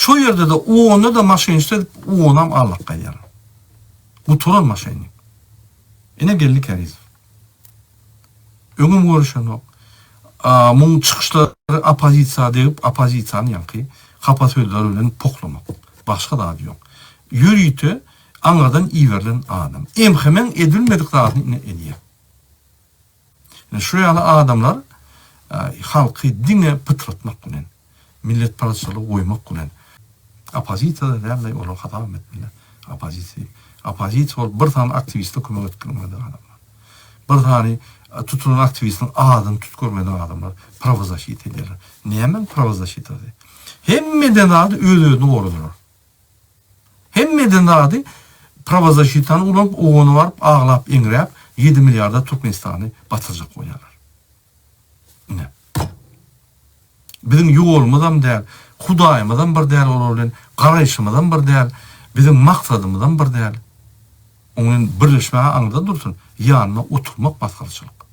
Şo ýerde-de onda-da maşenist edip onam aldap gaýdýarlar. Gutaran maşennik. Ine Geldi Kärizow. Öňem görüşenok. Muň çykyşlary oppozisiýa degip, oppozisiýany ýaňky hapa sözler bilen poklamak. Başga zady ýok. Ýörite aňyrdan iberilen adam. MHM-iň edilmedik zadyny ine edýär. Ine şu ýaly adamlar halky diňe pytratmak bilen, milletparazçylygy goýmak bilen, oppozisiýada däl-de olar hasabam etmeli. Oppozisiýa diýip. Oppozisiýa bolup bir sany aktiwiste kömek edip bilmedik adamlar. Bir sany tutulan aktiwistiň adyny tutup görmedik adamlar prawozasita edýärler. Nämäň prawozasitasy? Hemmeden zady öz-özüni goradylar. Hemme eden zady prawozasitany ulanyp owgana baryp aglap eňräp ýedi milliarda Türkmenistany batyrjak bolýarlar. Ine. Biziň ýolumyzam däl, Hudaýymyzam bir däl olar bilen, garaýşymyzam bir däl, biziň maksadymyzam bir däl. Oň bilen birleşmäge aňyrda dursun, ýanynda oturmak masgaraçylyk.